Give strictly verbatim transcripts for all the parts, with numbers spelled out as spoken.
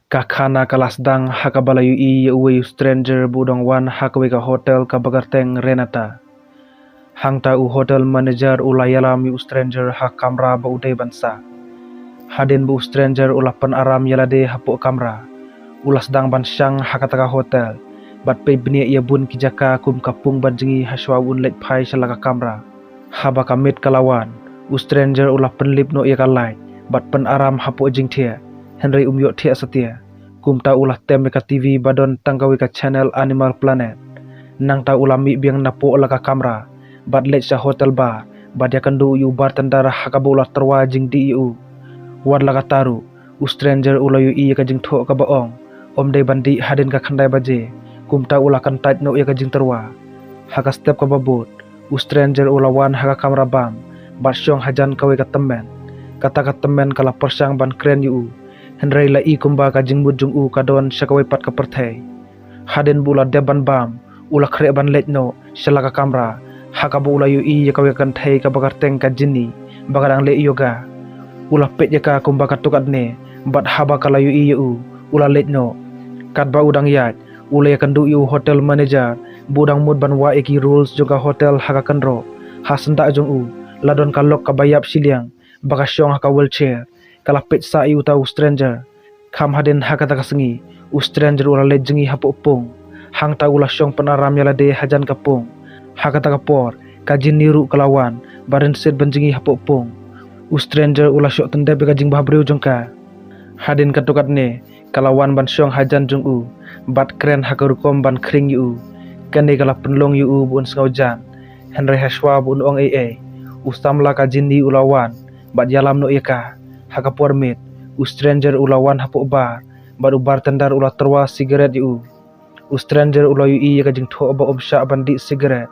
Ka khana ka la sdang ha kaba la ïohi ïa uwei u stranger ba u dang wan ha kawei ka hotel kaba kyrteng Renata. Hangta u hotel manager u la ïalam ïa u stranger ha kamra ba u dei ban sah. Hadien ba u stranger u la pynaram ïa lade hapoh kamra, u la sdang ban shang ha kata ka hotel bad peit bniah ïa bun ki jaka kum ka pung ban jngi hashwa un leit phai sha la ka kamra. Haba ka miet ka la wan, u stranger u la pynlip noh ïa ka light bad pynaram hapoh jingthiah, hynrei um ïoh thiah satia. Kumta u la tem ïa ka T V ba don tang kawei ka channel Animal Planet. Nangta u la mih biang napoh la ka kamra bad leit sha hotel bar bad ïakynduh ïa u bartender ha kaba u la tyrwa jingdih ïa u. Wat la katta ruh, u stranger u la ïohi ïa ka jingthoh kaba ong, ym dei ban dih hadien ka khyndai baje. Kumta u la kyntait noh ïa ka jingtyrwa. Ha ka step kaba bud, u stranger u la wan ha ka kamra bam bad shong hajan kawei ka tymmen. Kata ka tymmen ka la pyrshang ban kren ïa u, hynrei la i kumba ka jingmut jong u ka don sha kawei pat ka pyrthei. Hadien ba u la dep ban bam, u la khreh ban leit noh sha la ka kamra, ha kaba u la ïohi ïa kawei ka kynthei kaba kyrteng ka Jinny ba ka dang leh yoga. U la peit ïa ka kumba katto katne bad haba ka la ïohi ïa u, u la leit noh. Katba u dang ïaid, u la ïakynduh ïa u hotel manager ba u dang mut ban wad ïa ki rules jong ka hotel ha ka kynroh. Ha syndah jong u la don ka lok kaba ïap shiliang ba ka shong ha ka wheelchair. Ka la peit sah ïa uta u stranger. Kham hadien ha kata ka sngi, u stranger u la leit jngi hapoh pung. Hangta u la shong pynaram ïa lade hajan ka pung. Ha kata ka por, ka Jinny ruh ka la wan ba rin siat ban jngi hapoh pung. U stranger u la shoh tyndep ïa ka jingbhabriew jong ka. Hadien katto katne, ka la wan ban shong hajan jong u bad kren ha ka rukom ban khring ïa u. Kane ka la pynlong ïa u ba un sngew jan, hynrei hashwa ba un ong ei ei, u samla ka Jinny u la wan bad ïalam noh ïa ka. Ha ka por miet, u stranger u la wan hapoh bar bad u bartender u la tyrwa sigaret ïa u. U stranger u la ïohi ïa ka jingthoh ba um shah ban dih sigaret,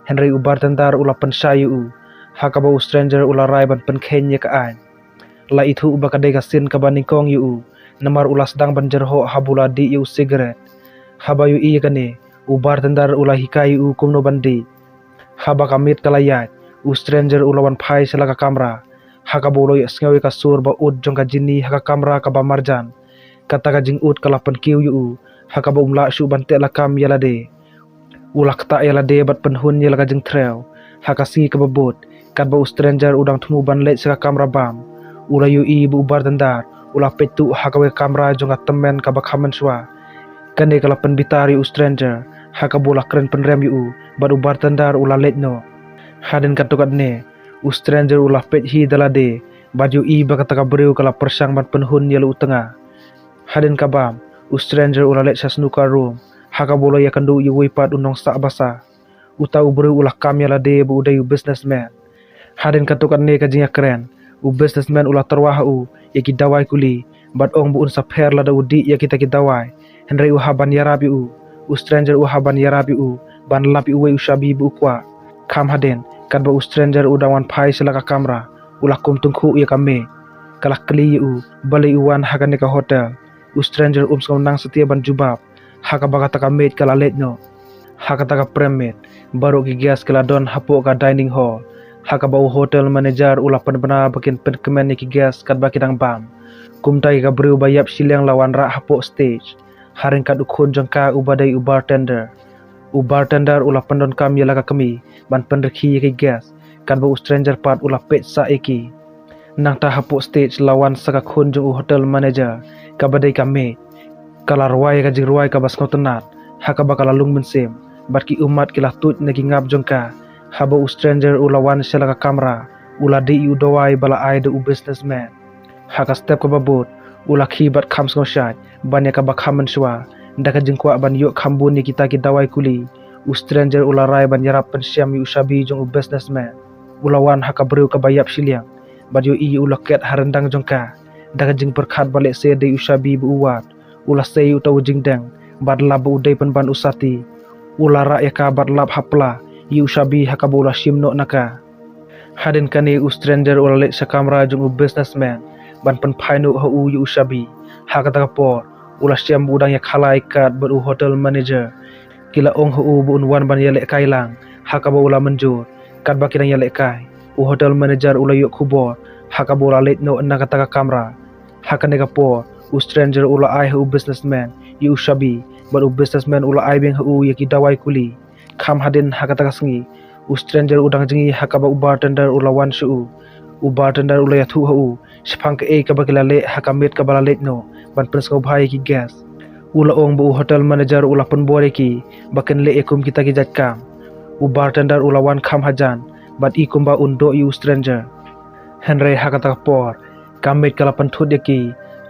hynrei u bartender u la pynshai ïa u. Ha kaba u stranger u la rai ban pynkheiñ ïa ka aiñ. La ithuh ba ka dei ka sien kaba nyngkong ïa u, namar u la sdang ban jyrhoh haba u la dih ïa u sigaret. Haba ïohi ïa kane, u bartender u la hikai ïa u kumno ban dih. Haba ka miet ka la ïaid, u stranger u la wan phai sha la ka kamra, ha kaba u la ïohsngew ïa ka sur ba ud jong ka Jinny ha ka kamra kaba marjan. Kata ka jingud ka la pynkiew ïa u, ha kaba um lah shuh ban teh lakam ïa lade. U la ktah ïa lade bad pynhun ïa la ka jingthreh. Ha ka sngi kaba bud, katba u stranger u dang thmu ban leit sha ka kamra bam, u la ïohi ba u bartender u la peit tuh ha kawei ka kamra jong ka tymmen kaba kham mynshuwa. Kane ka la pynbitar ïa u stranger, ha kaba u la kren pynrem ïa u bad u bartender u la leit noh. Hadien katto katne, u stranger u la peit hi da lade bad ïohi ba kata ka briew ka la pyrshang ban pynhun ïa la u tnga. Hadien ka bam, u stranger u la leit sha snooker room, ha kaba u la ïakynduh ïa uwei pat u nongsah basa. Uta u briew u la kam ïa lade ba u dei u businessman. Hadien katto katne ka jingïakren, u businessman u la tyrwa ha u ïa ki dawai kuli bad ong ba un sa pher lada u dih ïa kita ki dawai. Hynrei u hap ban ïarap ïa u, u stranger u hap ban ïarap ïa u ban lap ïa uwei u shabi ba u kwah. Kham hadien, katba u stranger u dang wan phai sha la ka kamra, u la kum tyngkhuh ïa ka miej. Ka la kylli ïa u balei u wan ha kane ka hotel. U stranger um sngew nang satia ban jubab, ha kaba kata ka miej ka la leit noh. Ha kata ka prem miet, baroh ki guest ki la don hapoh ka dining hall, ha kaba u hotel manager u la pynbna ba kin pynkmen ïa ki guest katba ki dang bam. Kumta ïa ka briew ba ïap shiliang la wanrah hapoh stage, ha ryngkat u khun jong ka uba dei u bartender. U bartender u la pyndonkam ïa la ka kmie ban pynrkhie ïa ki guest, katba u stranger pat u la peit sah ïa ki. Nangta hapoh stage la wan sa ka khun jong u hotel manager, kaba dei ka miej. Ka la rwai ïa ka jingrwai kaba sngewtynnat, ha kaba ka la lung mynsiem bad ki ummat ki la tuid na ki ngap jong ka. Haba u stranger u la wan sha la ka kamra, u la dih ïa u dawai ba la ai da u businessman. Ha ka step kaba bud, u la khie bad kham sngewshait ban ïa kaba kham mynshuwa. Da ka jingkwah ban ïoh kham bun ïa kita ki dawai kuli, u stranger u la rai ban ïarap pynshem ïa u shabi jong u businessman. U la wan ha ka briew kaba ïap shiliang bad ïohi ïa u locket ha ryndang jong ka. Da ka jingpyrkhat ba lehse dei u shabi ba u wad, u la sei ïa uta u jingdeng bad lap ba u dei pynban u sati. U la rah ïa ka bad lap ha pla ïa u shabi ha kaba u la shim noh na ka. Hadien kane u stranger u la leit sha kamra jong u businessman ban pynphai noh ha u ïa u shabi. Ha kata ka por u la shem ba u dang ïakhalai kat bad u hotel manager. Ki la ong ha u ba un wan ban ïalehkai lang, ha kaba u la mynjur. Katba ki dang ïalehkai, u hotel manager u la ïoh khubor ha kaba u la leit noh na kata ka kamra. Ha kane ka por U stranger u la ai ha u businessman ïa u shabi, bad u businessman u la ai biang ha u ïa ki dawai kuli. Kham hadien ha kata ka sngi, u stranger u dang jngi ha kaba u bartender u la wan sha u. U bartender u la ïathuh ha u shaphang kaei kaba ki la leh ha ka miet kaba la leit noh, ban pynsngewbha ïa ki guest. U la ong ba u hotel manager u la pynbor ïa ki ba kin leh ïa kum kita ki jait kam. U bartender u la wan kham hajan bad i kumba un doh ïa u stranger. Hynrei ha kata ka por, ka miet ka la pynthut ïa ki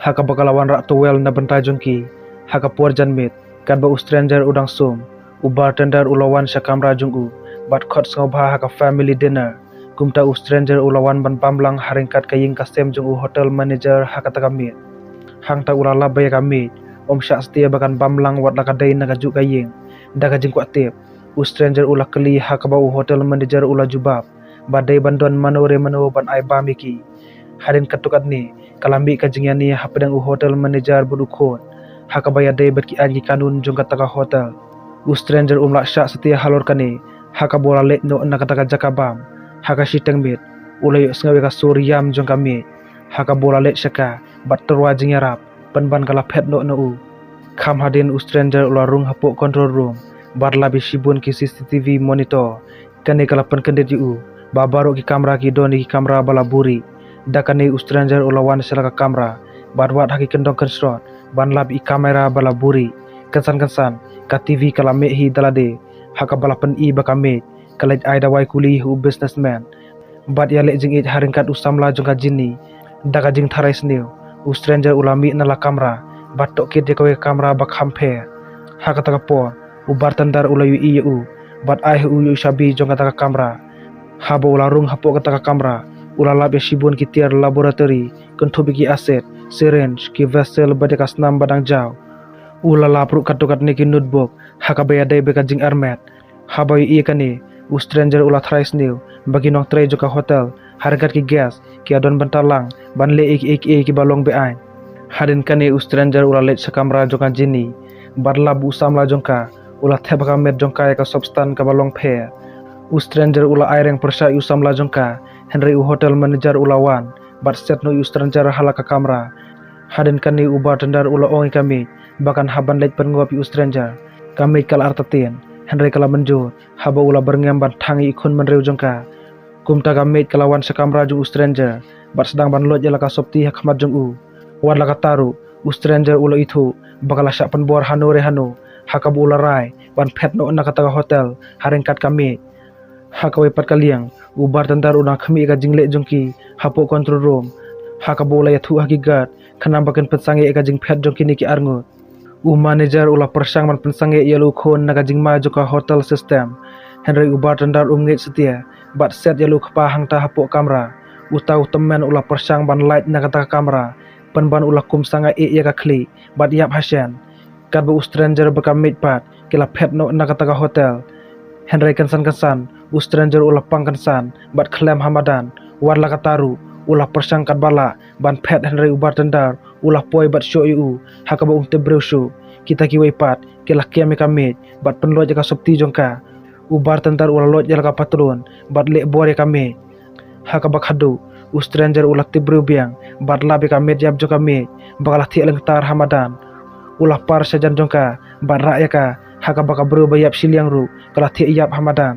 ha kaba ka la wanrah towel na bynta jong ki. Ha ka por janmiet, katba u stranger u dang sum, u bartender u la wan sha kamra jong u bad khot sngewbha ha ka family dinner. Kumta u stranger u la wan ban bam lang ha ryngkat ka ïing ka sem jong u hotel manager ha kata ka miet. Hangta u la lap ba ïa ka miet um shah satia ba kan bam lang wat la ka dei na kajuh ka ïing, da ka jingkwah tip. U stranger u la kylli ha kaba u hotel manager u la jubab ba dei ban don mano re mano ban ai bam ïa ki. Hadien katto katne, ka la mih ka jingïaid hapdeng u hotel manager bad u khun, ha kaba ïadei bad ki aiñ ki kanun jong kata ka hotel. U stranger um lah shah satia halor kane ha kaba u la leit noh na kata ka jaka bam. Ha ka shiteng miet, u la ïohsngew ïa ka sur ïam jong ka miet ha kaba u la leit sha ka bad tyrwa jingïarap, pynban ka la phet noh na u. Kham hadien u stranger u la rung hapoh control room bad lap ïa shibun ki C C T V monitor. Kane ka la pynkyndit ïa u ba baroh ki kamra ki don ïa ki kamra ba la buhrieh. Da kane u stranger u la wan sha la ka kamra bad wad ha ki kyndong kynshrot ban lap ïa ki kamra ba la buhrieh. Kynsan kynsan, ka T V ka la mih hi da lade ha kaba la pyni ba ka miet ka leit ai dawai kuli ha u businessman bad ïaleh jingïeit ha ryngkat u samla jong ka Jenny. Da ka jingtharai sniew, u stranger u la mih na la kamra bad tohkit ïa kawei ka kamra ba kham pher. Ha kata ka por, u bartender u la ïohi ïa u bad ai ha u ïa u shabi jong kata ka kamra. Haba u la rung hapoh kata ka kamra, u la lap ïa shibun ki tiar laboratory, kynthup ïa ki acid, syringe, ki vessel bad ïa ka snam ba dang jaw. U la lap ruh katto katne ki notebook ha kaba ïadei bad ka jingarmet. Haba ïohi ïa kane, u stranger u la tharai sniew ba ki nongtrei jong ka hotel ha ryngkat ki guest ki ïadon bynta lang ban leh ïa kiei kiei kiba long be-aiñ. Hadien kane u stranger u la leit sha kamra jong ka Jenny bad lap ba u samla jong ka u la thep ha ka met jong ka ïa ka substance kaba long pher. U stranger u la ai reng pyrshah ïa u samla jong ka, hynrei u hotel manager u la wan bad set noh ïa u stranger ha la ka kamra. Hadien kane u bartender u la ong ïa ka miet ba kan hap ban leit pynngop ïa u stranger. Ka miet ka la artatien, hynrei ka la mynjur haba u la byrngem ban thang ïa i khun bynriew jong ka. Kumta ka miet ka la wan sha kamra jong u stranger bad sdang ban loit ïa la ka sopti ha khmat jong u. Wat la katta ruh, u stranger u la ithuh ba ka la shah pynbor hano re hano ha kaba u la rai ban phet noh na kata ka hotel ha ryngkat ka miet. Ha kawei pat ka liang, u bartender u dang khmih ïa ka jingleh jong ki hapoh control room ha kaba u la ïathuh ha ki guard khnang ba kin pynsangeh ïa ka jingphet jong kine ki arngut. U manager u la pyrshang ban pynsangeh ïa la u khun na ka jingma jong ka hotel system, hynrei u bartender um ngeit satia bad set ïa la u kpa hangta hapoh kamra. Uta u tymmen u la pyrshang ban lait na kata ka kamra, pynban u la kum sangeh ïa ka khlieh bad ïap ha shen. Katba u stranger bad ka miet pat ki la phet noh na kata ka hotel, hynrei kynsan kynsan u stranger u la pang kynsan bad khlem ha madan. Wat la katta ruh, u la pyrshang katba lah ban phet, hynrei u bartender u la poi bad shoh ïa u ha kaba um tip briew shuh. Kita kiwei pat ki la kem ïa ka miet bad pynloit ïa ka sopti jong ka. U bartender u la loit ïa la ka patlun bad leh bor ïa ka miet. Ha kaba khadduh, u stranger u la tip briew biang bad lap ïa ka met ïap jong ka miet ba ka la thiah lyngtar ha madan. U la par shajan jong ka bad rah ïa ka ha kaba ka briew ba ïap shiliang ruh ka la thiah ïap ha madan.